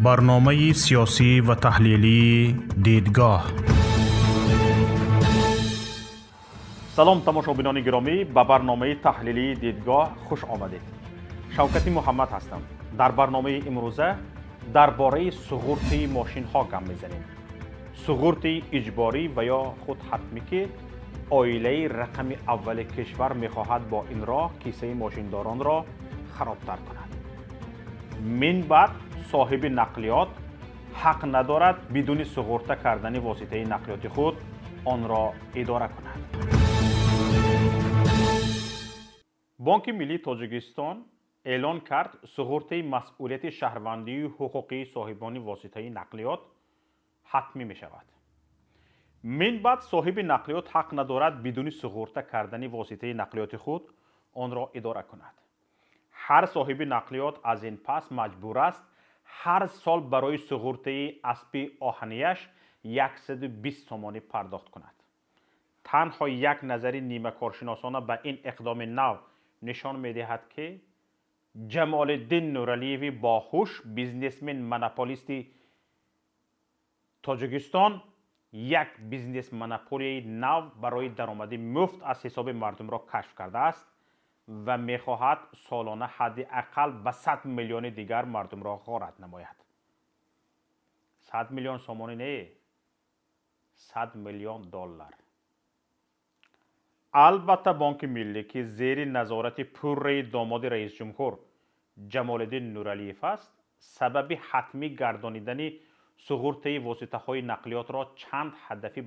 Барномаи сиёсӣ ва таҳлилии «Дидгоҳ». Салом, тамошобинони гиромӣ, ба барномаи таҳлилии «Дидгоҳ» хуш омадед. Шавкати Муҳаммад ҳастам. Дар барномаи имрӯза дар бораи суғуртаи мошинҳо гап мезанем. Суғуртаи иҷборӣ ва ё худ ҳатмӣ, ки оилаи рақами аввали кишвар мехоҳад бо ин роҳ кисаи мошиндоронро харобтар кунад. Мин баъд соҳиби нақлиёт ҳақ надорад бидуни суғурта кардани воситаи нақлиёти худ онро идора кунад. Бонки Миллии Тоҷикистон эълон кард, суғуртаи масъулияти шаҳрвандию ҳуқуқии соҳибони воситаи нақлиёт ҳатмӣ мешавад. Мин баъд соҳиби нақлиёт ҳақ надорад бидуни суғурта кардани воситаи нақлиёти худ онро идора кунад. Ҳар соҳиби нақлиёт аз ин пас маҷбур аст ҳар сол барои суғуртаи аспи оҳанияш 120 сомонӣ пардохт кунад. Танҳо як назари нимакоршиносона ба ин иқдоми нав нишон медиҳад, ки Ҷамолиддин Нуралиеви боҳуш, бизнесмен монополисти Тоҷикистон, як бизнес монополияи нав барои даромади муфт аз ҳисоби мардумро кашф кардааст ва мехоҳад солона ҳадди ақал ба 100 миллиони дигар мардумро ғорат намояд. 100 миллион сомонӣ не, 100 миллион доллар. Албатта, Бонки Миллӣ, ки зери назорати пурраи домоди раисҷумҳур Ҷамолиддин Нуралиев аст, сабаби ҳатмӣ гардонидани суғуртаи воситаҳои нақлиётро чанд ҳадафи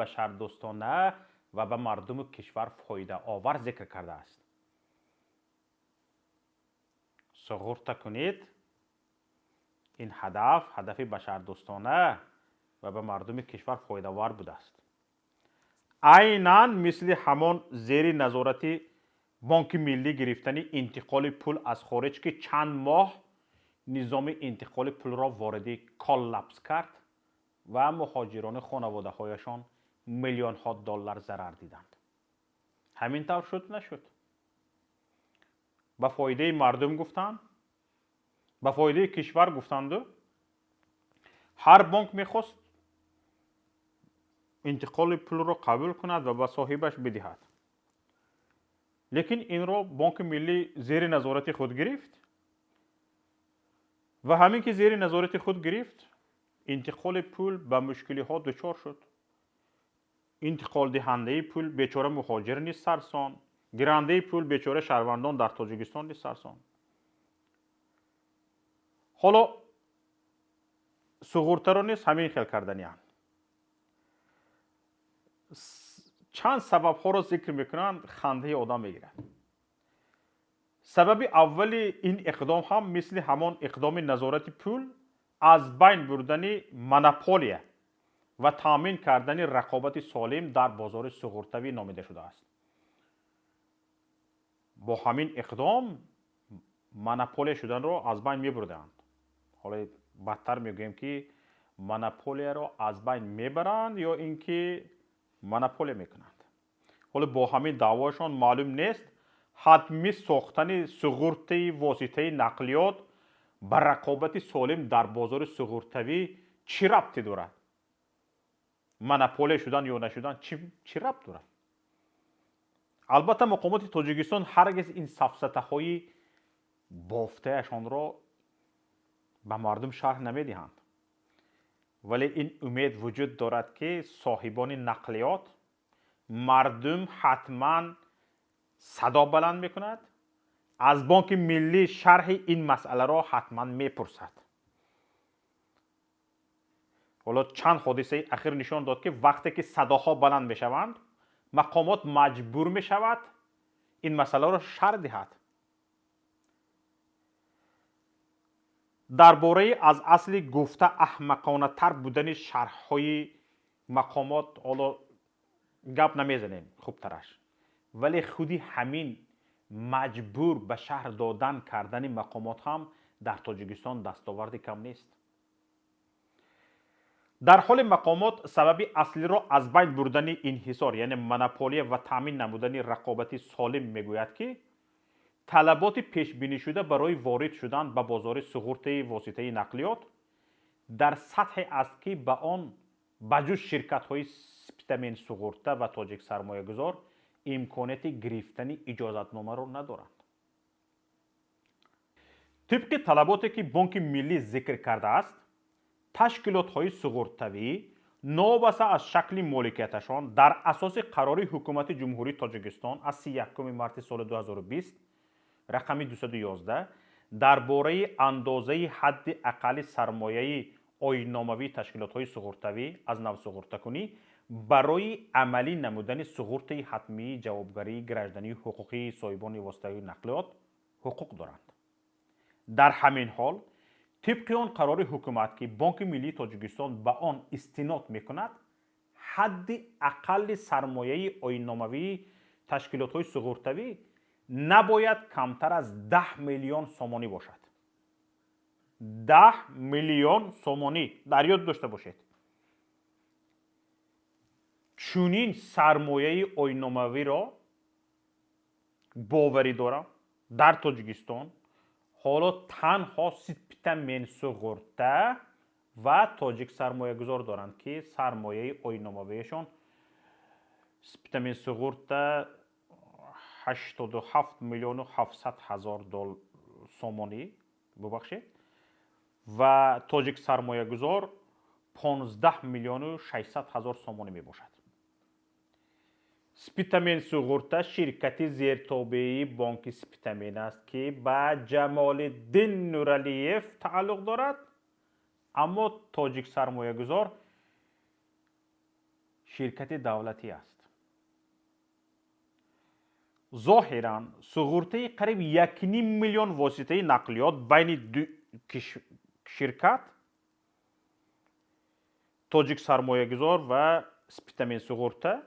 башардӯстона ва ба мардуму кишвар фоидаовар зикр кардааст. Суғурта кунед, ин ҳадаф ҳадафи башардӯстона ва ба мардуми кишвар фоидаовар будааст. Айнан мисли ҳамон зери назорати Бонки Миллӣ гирифтани интиқоли пул аз хориҷ, ки чанд моҳ низоми интиқоли пулро вориди коллапс кард ва муҳоҷирони хонаводаҳояшон миллионҳо доллар зарар диданд. Ҳамин тавр шуд, нашуд? Ба фоидаи мардум гуфтанд, ба фоидаи кишвар гуфтанду ҳар бонк мехост интиқоли пулро қабул кунад ва ба соҳибаш бидиҳад. Лекин инро Бонки Миллӣ зери назорати худ гирифт ва ҳамин ки зери назорати худ гирифт, интиқоли пул ба мушкилиҳо дучор шуд. Интиқолдиҳандаи пул бечора муҳоҷир низ сарсон, гирандаи пул бечора шаҳрвандон дар Тоҷикистон низ сарсон. Ҳоло суғуртаро низ ҳамин хел карданианд. Чанд сабабҳоро зикр мекунанд, хандаи одам мегирад. Сабаби аввали ин иқдом ҳам мисли ҳамон иқдоми назорати пул аз байн бурдани монополия ва таъмин кардани рақобати солим дар бозори суғуртавӣ номида шудааст. Бо ҳамин иқдом монополия шуданро аз байн мебурдаанд. Ҳоло бадтар мегӯем, ки монополияро аз байн мебаранд ё ин ки монополия мекунанд. Ҳоло бо ҳамин даъвоашон маълум нест, ҳатмӣ сохтани суғуртаи воситаи нақлиёт ба рақобати солим дар бозори суғуртавӣ чӣ рабте дорад? Монополия шудан ё нашудан чӣ рабт дорад? Албатта, мақомоти Тоҷикистон ҳаргиз ин сафсатаҳои бофтаашонро ба мардум шарҳ намедиҳанд, вале ин умед вуҷуд дорад, ки соҳибони нақлиёт, мардум ҳатман садо баланд мекунад, аз Бонки Миллӣ шарҳи ин масъаларо ҳатман мепурсад. Ҳоло чанд ҳодисаи ахир нишон дод, ки вақте ки садоҳо баланд мешаванд, мақомот маҷбур мешавад ин масъаларо шарҳ диҳад. Дар бораи аз асли гуфта аҳмақонатар будани шарҳҳои мақомот ҳоло гап намезанем, хубтараш. Вале худи ҳамин маҷбур ба шарҳ додан кардани мақомот ҳам дар Тоҷикистон дастоварди кам нест. Дар ҳоли мақомот сабаби аслиро аз байн бурдани инҳисор, яъне монополия, ва таъмин намудани рақобати солим мегӯяд, ки Талаботи пешбинишуда барои ворид шудан ба бозори суғуртаи воситаи нақлиёт дар сатҳе аст, ки ба он ба ҷуз ширкатҳои Спитамен Суғурта ва Тоҷик Сармоягузор имконияти гирифтани иҷозатномаро надоранд. Тибқи талаботе, ки Бонки Миллӣ зикр кардааст, ташкилотҳои суғуртавӣ новобаста аз шакли моликияташон дар асоси қарори Ҳукумати Ҷумҳурии Тоҷикистон аз 31 марти соли 2020 рақами 211 дар бораи андозаи ҳадди ақалли сармояи оинномавии ташкилотҳои суғуртавӣ аз навсуғуртакунӣ барои амалӣ намудани суғуртаи ҳатмии ҷавобгарии гражданию ҳуқуқии соҳибони воситаҳои нақлиёт ҳуқуқ доранд. Дар ҳамин ҳол, тибқи он қарори ҳукумат, ки Бонки Миллии Тоҷикистон ба он истинод мекунад, ҳадди ақалли сармояи оинномавии ташкилотҳои суғуртавӣ набояд камтар аз 10 миллион сомонӣ бошад. 10 миллион сомонӣ, дар ёд дошта бошед. Чунин сармояи оинномавиро, боварӣ дорам, дар Тоҷикистон ҳоло танҳо Спитамен Суғурта ва Тоҷик Сармоягузор доранд, ки сармояи оинномавиашон Спитамен Суғурта 87 миллиону 700 ҳазор сомонӣ, бубахшед, ва Тоҷик Сармоягузор 15 миллиону 600 ҳазор сомонӣ мебошад. Спитамен Суғурта ширкати зертобеи бонки Спитамен аст, ки ба Ҷамолиддин Нуралиев тааллуқ дорад, аммо Тоҷик Сармоягузор ширкати давлатӣ аст. Зоҳиран, суғуртаи қариб 1,5 миллион воситаи нақлиёт байни ду ширкат, Тоҷик Сармоягузор ва Спитамен Суғурта,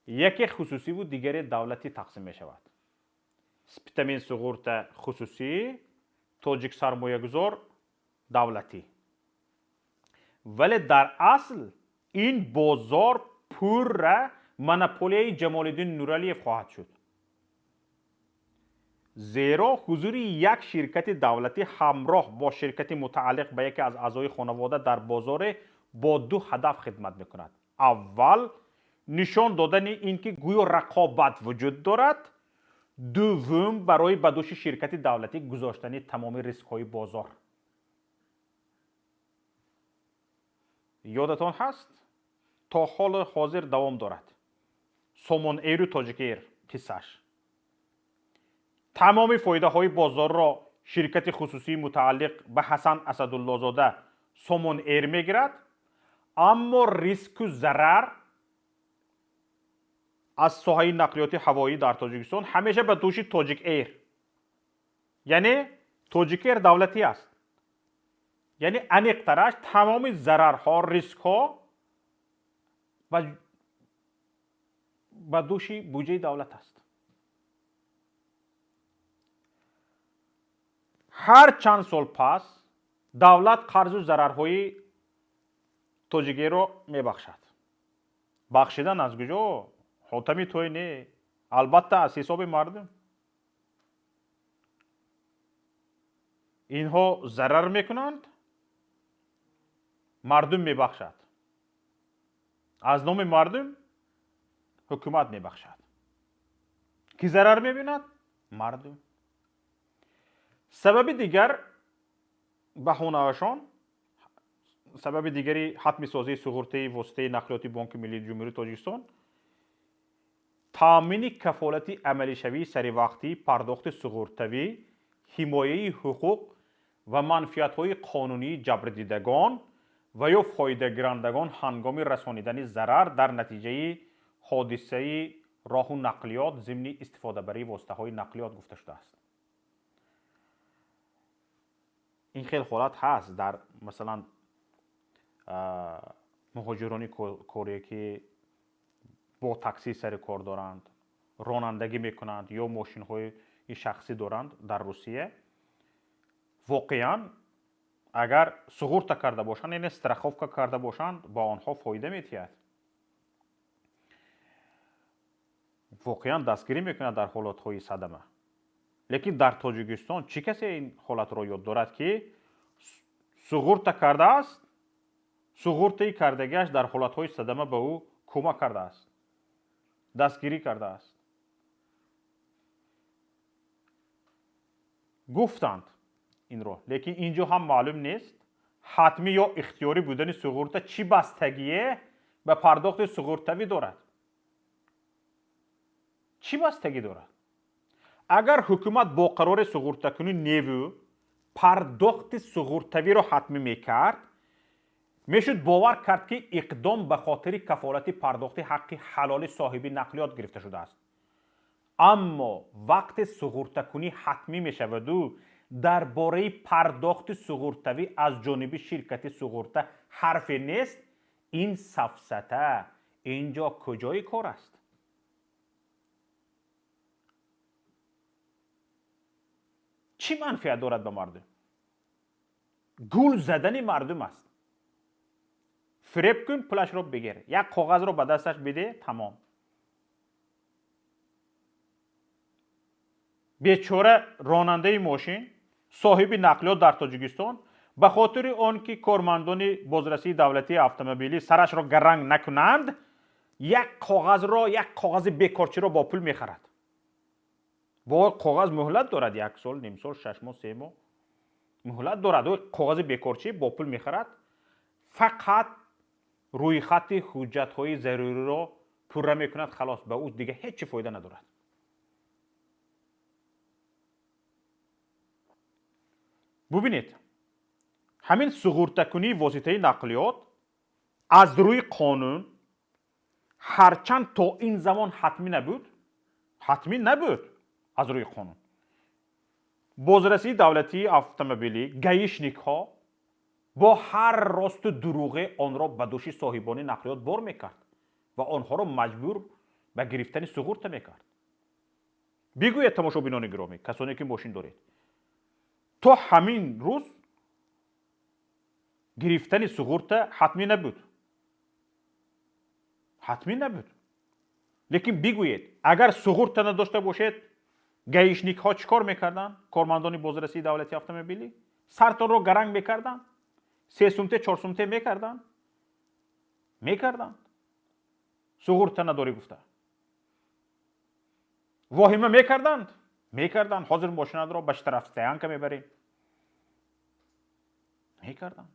яке хусусиву дигаре давлатӣ тақсим мешавад. Спитамен Суғурта хусусӣ, Тоҷик Сармоягузор давлатӣ, вале дар асл ин бозор пурра монополияи Ҷамолиддин Нуралиев хоҳад шуд, зеро ҳузури як ширкати давлатӣ ҳамроҳ бо ширкати мутааллиқ ба яке аз аъзои хонавода дар бозоре бо ду ҳадаф хидмат мекунад: аввал, нишон додани ин ки гӯё рақобат вуҷуд дорад, дуввум, барои ба дӯши ширкати давлатӣ гузоштани тамоми рискҳои бозор. Ёдатон ҳаст, то ҳоли ҳозир давом дорад Сомон Эйру Тоҷик Эйр қиссаш. Тамоми фоидаҳои бозорро ширкати хусусии мутааллиқ ба Ҳасан Асадуллозода, Сомон Эйр, мегирад, аммо риску зарар аз соҳаи нақлиёти ҳавоӣ дар Тоҷикистон ҳамеша ба дӯши Тоҷик Эйр, яъне Тоҷик Эйр давлатӣ аст. Яъне, аниқтараш, тамоми зарарҳо, рискҳо ба дӯши буҷаи давлат аст. Ҳар чанд сол пас давлат қарзу зарарҳои Тоҷикэйрро мебахшад. Бахшидан аз куҷо? Хотами той не, албатта, аз ҳисоби мардум. Инҳо зарар мекунанд, мардум мебахшад, аз номи мардум ҳукумат мебахшад. Кӣ зарар мебинад? Мардум. Сабаби дигар баҳонаашон, сабаби дигари ҳатмисозии суғуртаи воситаи нақлиёти Бонки Миллии Ҷумҳурии Тоҷикистон таъмини кафолати амалишавии саривақтии пардохти суғуртавӣ, ҳимояи ҳуқуқ ва манфиатҳои қонунии ҷабрдидагон ва ё фоидагирандагон ҳангоми расонидани зарар дар натиҷаи ҳодисаи роҳу нақлиёт зимни истифодабарии воситаҳои нақлиёт гуфта шудааст. Ин хел ҳолат ҳаст дар, масалан, муҳоҷирони корие, ки бо таксӣ сари кор доранд, ронандагӣ мекунанд ё мошинҳои шахсӣ доранд дар Русия. Воқеан, агар суғурта карда бошанд, яъне страховка карда бошанд, ба онҳо фоида метиҳад, воқеан дастгирӣ мекунад дар ҳолатҳои садама. Лекин дар Тоҷикистон чӣ касе ин ҳолатро ёд дорад, ки суғурта кардааст, суғуртаи кардагиаш дар ҳолатҳои садама ба ӯ кӯмак кардааст, дастгирӣ кардааст? Гуфтанд инро, лекин ин ҷо ҳам маълум нест, ҳатмӣ ё ихтиёрӣ будани суғурта чӣ бастагие ба пардохти суғуртавӣ дорад? Чӣ бастагӣ дорад? Агар ҳукумат бо қарори суғуртакунӣ неву пардохти суғуртавиро ҳатмӣ мекард, мешуд бовар кард, ки иқдом ба хотири кафолати пардохти ҳаққи ҳалоли соҳиби нақлиёт гирифта шудааст. Аммо вақте суғуртакунӣ ҳатмӣ мешаваду дар бораи пардохти суғуртавӣ аз ҷониби ширкати суғурта ҳарфе нест, ин сафсата ин ҷо куҷои кор аст? Чӣ манфиат дорад ба мардум? Гул задани мардум аст. Фиреб кун, пулашро бигир, як коғазро ба дасташ биде, тамом. Бечора ронандаи мошин, соҳиби нақлиёт дар Тоҷикистон ба хотири он ки кормандони бозрасии давлатии автомобилӣ сарашро гаранг накунанд, як коғазро, як коғази бекорчиро бо пул мехарад. Бо коғаз муҳлат дорад, як сол, ним сол, 6 моҳ, 3 моҳ муҳлат дорад. Ӯ коғази бекорчӣ бо пул мехарад, фақат рӯйхати ҳуҷҷатҳои заруриро пурра мекунад, халос, ба ӯ дига ҳеҷ чӣ фоида надорад. Бубинед, ҳамин суғуртакунии воситаи нақлиёт аз рӯи қонун ҳарчанд то ин замон ҳатмӣ набуд, ҳатмӣ набуд аз рӯи қонун, бозрасии давлатии автомобилӣ, гаишникҳо бо ҳар росту дурӯғе онро ба дӯши соҳибони нақлиёт бор мекард ва онҳоро маҷбур ба гирифтани суғурта мекард. Бигӯед, тамошобинони гиромӣ, касоне ки мошин доред, то ҳамин рӯз гирифтани суғурта ҳатмӣ набуд, ҳатмӣ набуд. Лекин бигӯед, агар суғурта надошта бошед, гаишникҳо чӣ кор мекарданд? Кормандони бозрасии давлатии автомобилӣ сартонро гаранг мекарданд, 3 сумте, 4 сумте мекарданд, мекарданд. Суғурта надорӣ гуфта воҳима мекарданд, мекарданд. Ҳозир мошинатро ба штрафстоянка мебарем, мекарданд.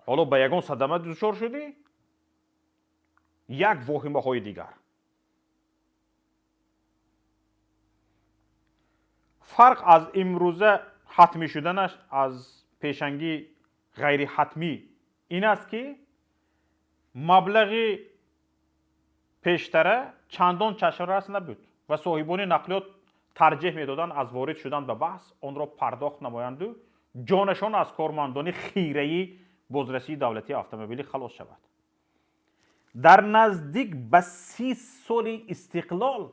Ҳоло ба ягон садама дучор шудӣ, як воҳимаҳои дигар. Фарқ аз имрӯза ҳатмӣ шуданаш аз пешангӣ ғайриҳатмӣ ин аст, ки маблағи пештара чандон чашмрас набуд ва соҳибони нақлиёт тарҷеҳ медоданд аз ворид шудан ба баҳс онро пардохт намоянду ҷонашон аз кормандони хираи бозрасии давлатии автомобилӣ халос шавад. Дар наздик ба 30 соли истиқлол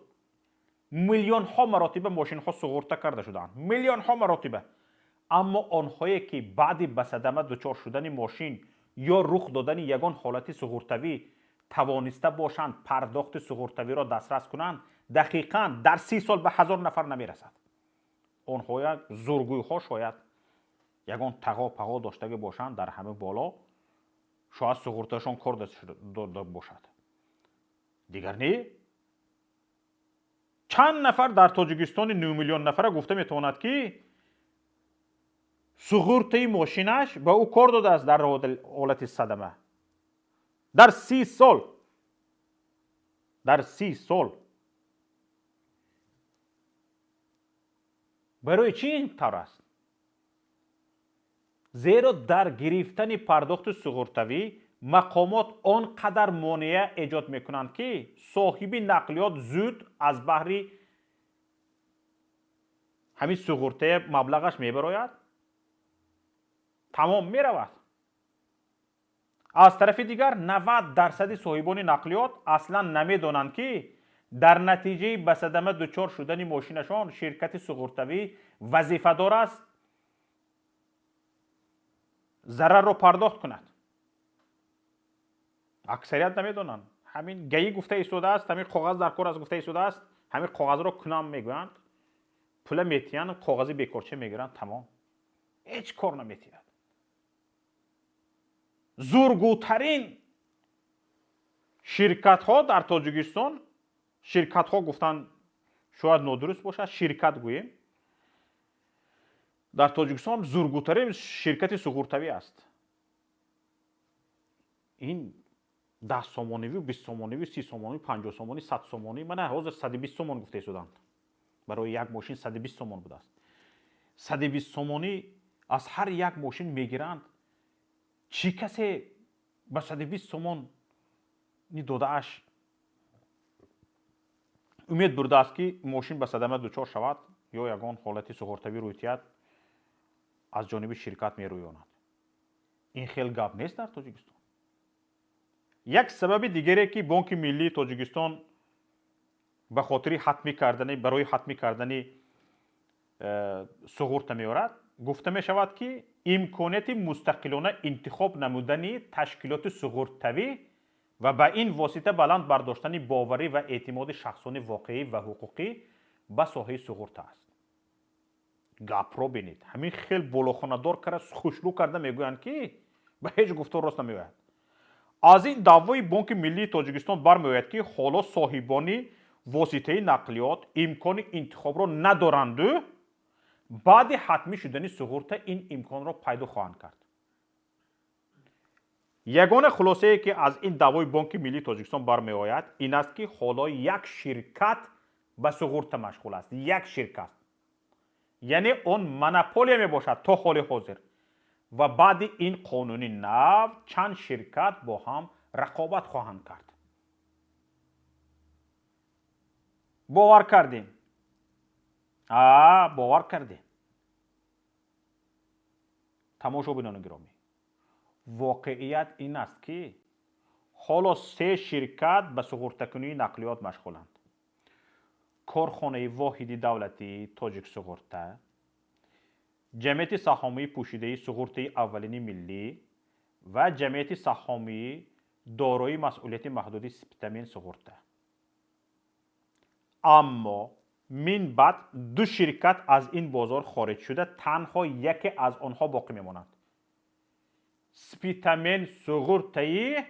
миллионҳо маротиба мошинҳо суғурта карда шудаанд, миллионҳо маротиба. Аммо онҳое ки баъди ба садама дучор шудани мошин ё рух додани ягон ҳолати суғуртавӣ тавониста бошанд пардохти суғуртавиро дастрас кунанд, дақиқан дар 30 сол ба 1000 нафар намерасад. Онҳоя зургӯйҳо шояд ягон тағо пағо доштагӣ бошанд дар ҳама боло, шояд суғурташон кор дода бошад, дигар не. Чанд нафар дар Тоҷикистони 9 миллион нафара гуфта метавонад, ки суғуртаи мошинаш ба ӯ кор додааст дар ҳолати садама дар 30 сол, дар 30 сол? Барои чӣ ин тавр аст? Зеро дар гирифтани пардохти суғуртавӣ мақомот он қадар монеа эҷод мекунанд, ки соҳиби нақлиёт зуд аз баҳри ҳамин суғуртая маблағаш мебарояд, тамом, меравад. Аз тарафи дигар, 90 дарсади соҳибони нақлиёт аслан намедонанд, ки дар натиҷаи ба садама дучор шудани мошинашон ширкати суғуртавӣ вазифадор аст зарарро пардохт кунад. Аксарият намедонанд. Ҳамин ГАИ гуфта истодааст, ҳамин коғаз дар кор аст гуфта истодааст, Ҳамин коғазро кунам мегӯянд, пула метиҳанд, коғази бекорча мегиранд, тамом, ҳеҷ кор наметиҳад. Зургӯтарин ширкатҳо дар Тоҷикистон, ширкатҳо гуфтан шояд нодуруст бошад, ширкат гӯем, дар Тоҷикистон зургӯтарин ширкати суғуртавӣ аст. Ин 10 сомониву 20 сомониву 30 сомонӣ, 50 сомонӣ, 100 сомонӣ. Мана ҳозир 120 сомон гуфта истоданд, барои як мошин 120 сомон будааст. 120 сомонӣ аз ҳар як мошин мегиранд. Чӣ касе ба 120 сомони додааш умед бурдааст, ки мошин ба садама дучор шавад ё ягон ҳолати суғуртавӣ рӯй диҳад, аз ҷониби ширкат мерӯёнад? Ин хел гап нест дар Тоҷикистон. Як сабаби дигаре, ки Бонки миллии Тоҷикистон ба хотири ҳатмӣ кардани, барои ҳатмӣ кардани суғурта меорад, гуфта мешавад, ки имконияти мустақилона интихоб намудани ташкилоти суғуртавӣ ва ба ин восита баланд бардоштани боварӣ ва эътимоди шахсони воқеӣ ва ҳуқуқӣ ба соҳаи суғурта аст. Гапро бинед, ҳамин хел болохонадор карда, хушрӯ карда мегӯянд, ки ба ҳеҷ гуфтор рост намеояд. Аз ин даъвои Бонки миллии Тоҷикистон бармеояд, ки ҳоло соҳибони воситаи нақлиёт имкони интихобро надоранду баъди ҳатмӣ шудани суғурта ин имконро пайдо хоҳанд кард. Ягона хулосае, ки аз ин даъвои Бонки миллии Тоҷикистон бармеояд, ин аст, ки ҳоло як ширкат ба суғурта машғул аст, як ширкат, яъне он монополия мебошад то ҳоли ҳозир, ва баъди ин қонуни нав чанд ширкат бо ҳам рақобат хоҳанд кард. Бовар кардем, бовар кардем. Тамошобинони гиромӣ, воқеият ин аст, ки ҳоло се ширкат ба суғуртакунии нақлиёт машғуланд: корхонаи воҳиди давлатии Тоҷиксуғурта, ҷамъияти саҳомии пӯшидаи суғуртаи аввалини миллӣ ва ҷамъияти саҳомии дорои масъулияти маҳдуди Спитамен суғурта. Аммо мин баъд ду ширкат аз ин бозор хориҷ шуда, танҳо яке аз онҳо боқӣ мемонад: Спитамен суғуртаи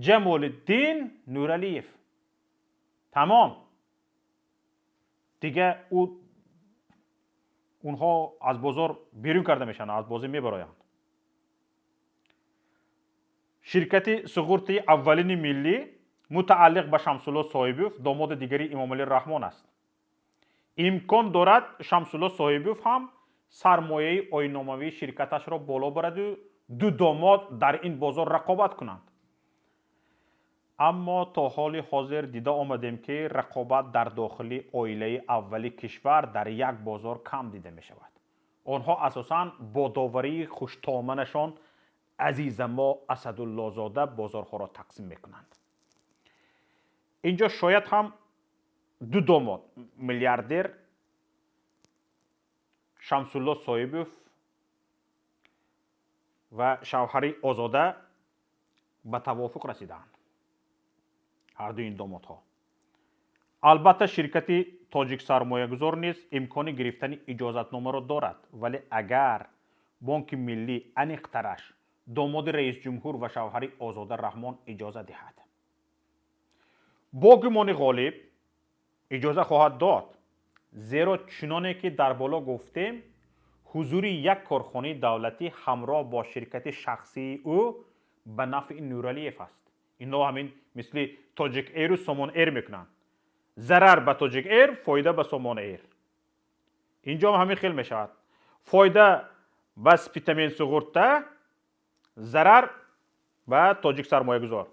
Ҷамолиддин Нуралиев. Тамом, дига онҳо аз бозор берун карда мешаванд, аз бозӣ мебароянд. Ширкати суғуртаи аввалини миллӣ мутааллиқ ба Шамсулло Соҳибов, домоди дигари Эмомалӣ Раҳмон аст. Имкон дорад, Шамсулло Соҳибов ҳам сармояи оинномавии ширкаташро боло бараду ду домод дар ин бозор рақобат кунанд. Аммо то ҳоли ҳозир дида омадем, ки рақобат дар дохили оилаи аввали кишвар дар як бозор кам дида мешавад. Онҳо асосан бо доварии хуштоманашон Азизамо Асадуллозода бозорҳоро тақсим мекунанд. Инҷо шояд ҳам ду домод, миллиардер Шамсулло Соҳибов ва шавҳари Озода ба тавофуқ расидаанд, ҳардуи ин домодҳо. Албатта, ширкати Тоҷиксармоягузор низ имкони гирифтани иҷозатномаро дорад, вале агар Бонки миллӣ, аниқтараш домоди раисҷумҳур ва шавҳари Озода Раҳмон, иҷоза диҳад. Бо гумони ғолиб, иҷоза хоҳад дод, зеро чуноне ки дар боло гуфтем, ҳузури як корхонаи давлатӣ ҳамроҳ бо ширкати шахсии ӯ ба нафъи Нуралиев аст. Ино ҳамин мисли Тоҷик Эру Сомон Эр мекунанд: зарар ба Тоҷик Эр, фоида ба Сомон Эр. Инҷо ҳамин хел мешавад: фоида ба Спитамен суғурта, зарар ба Тоҷик сармоягузор.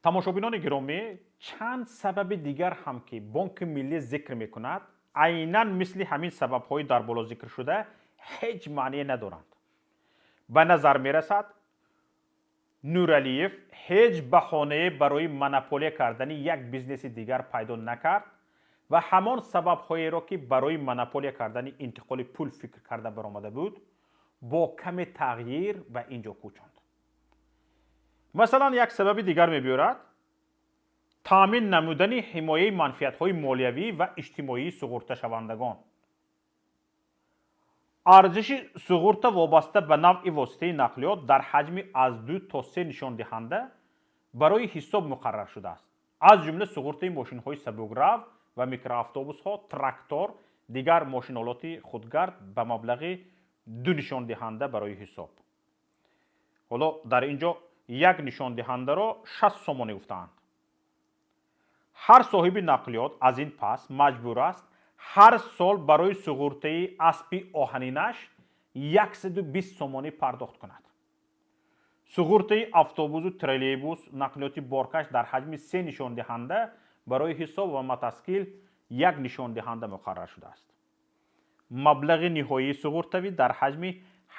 Тамошобинони гиромӣ, чанд сабаби дигар ҳам, ки Бонки миллӣ зикр мекунад, айнан мисли ҳамин сабабҳои дар боло зикршуда ҳеҷ маъние надоранд. Ба назар мерасад, Нуралиев ҳеҷ баҳонае барои монополия кардани як бизнеси дигар пайдо накард ва ҳамон сабабҳоеро, ки барои монополия кардани интиқоли пул фикр карда баромада буд, бо каме тағйир ба ин ҷо кӯчонд. Масалан, як сабаби дигар мебиёрад. Таъмин намудани ҳимояи манфиатҳои молиявӣ ва иҷтимоии суғурташавандагон. Арзиши суғурта вобаста ба навъи воситаи нақлиёт дар ҳаҷми аз 2 то 3 нишондиҳанда барои ҳисоб муқаррар шудааст. Аз ҷумла суғуртаи мошинҳои сабукрав ва микроавтобусҳо, трактор, дигар мошинолоти худгард ба маблағи 2 нишондиҳанда барои ҳисоб. Ҳоло дар ин ҷо як нишондиҳандаро 60 сомонӣ гуфтаанд. Ҳар соҳиби нақлиёт аз ин пас маҷбур аст ҳар сол барои суғуртаи аспи оҳанинаш 120 сомонӣ пардохт кунад. Суғуртаи автобусу троллейбус, нақлиёти боркаш дар ҳаҷми 3 нишондиҳанда барои ҳисоб ва мотоскил 1 нишондиҳанда муқаррар шудааст. Маблағи ниҳоии суғуртавӣ дар ҳаҷми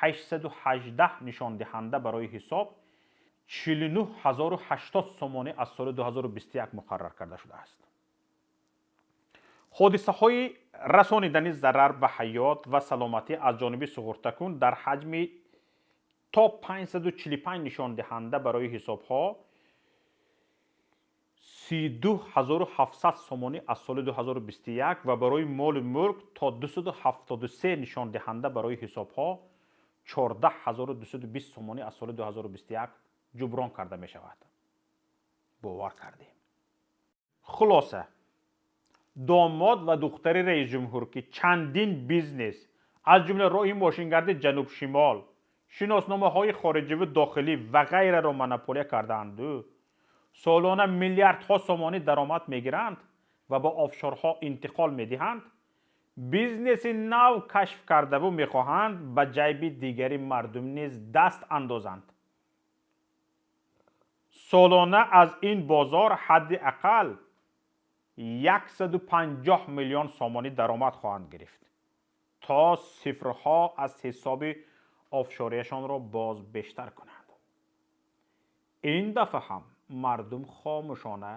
818 нишондиҳанда барои ҳисоб 49080 сомонӣ аз соли 2021 муқаррар карда шудааст. Ҳодисаҳои расонидани зарар ба ҳаёт ва саломатӣ аз ҷониби суғуртакун дар ҳаҷми то 545 нишондиҳанда барои ҳисобҳо 32700 сомонӣ аз соли 2021 ва барои молу мулк то 273 нишондиҳанда барои ҳисобҳо 14220 сомонӣ аз соли 2021 ҷуброн карда мешавад. Бовар кардем. Хулоса, домод ва духтари раисҷумҳур, ки чандин бизнес аз ҷумла роҳи мошингарди ҷануб-шимол, шиносномаҳои хориҷиву дохилӣ ва ғайраро монополия кардаанду солона миллиардҳо сомонӣ даромад мегиранд ва ба офшорҳо интиқол медиҳанд, бизнеси нав кашф кардаву мехоҳанд ба ҷайби дигари мардум низ даст андозанд. Солона аз ин бозор ҳадди ақал 150 миллион сомонӣ даромад хоҳанд гирифт, то сифрҳо аз ҳисоби офшорияшонро боз бештар кунанд. Ин дафъа ҳам мардум хомӯшона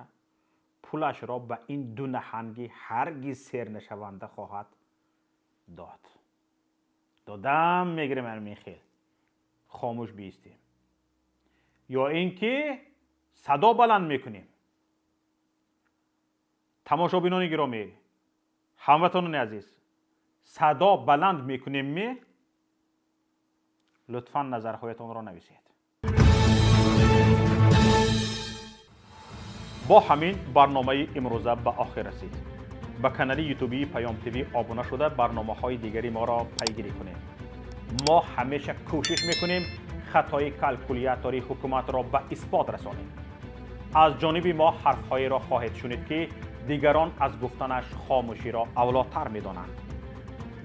пулашро ба ин ду наҳанги ҳаргиз сернашаванда хоҳад дод. Додам мегирем ҳамин хел. Хомӯш биистем. Ё ин ки садо баланд мекунем. Тамошобинони гиромӣ, ҳамватанони азиз, садо баланд мекунем ми? Лутфан назарҳоятонро нависед. Бо ҳамин барномаи имрӯза ба охир расид. Ба канали ютубии Паём ТВ обуна шуда барномаҳои дигари моро пайгирӣ кунед. Мо ҳамеша кӯшиш мекунем хатои калкулятори ҳукуматро ба исбот расонем. Аз ҷониби мо ҳарфҳоеро хоҳед шунид, ки дигарон аз гуфтанаш хомӯширо авлотар медонанд.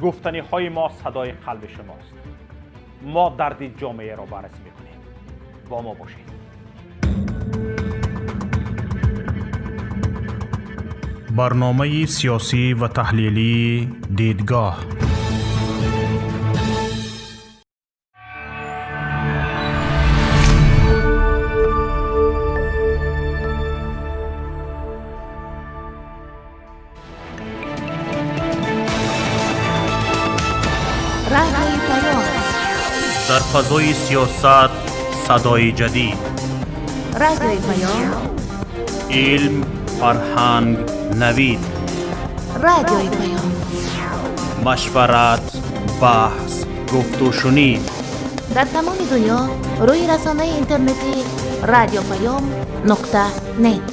Гуфтаниҳои мо садои қалби шумост. Мо дарди ҷомеаро баррасӣ мекунем. Бо мо бошед. Барномаи сиёсӣ ва таҳлилии «Дидгоҳ». Радиои Паём. Дар фазои сиёсат садои ҷадид. Радиои Паём. Илм, фарҳанг, навид. Радиои Паём. Машварат, баҳс, гуфтушунид. Дар тамоми дунё рӯи расонаи интернетӣ радиопаём.нет.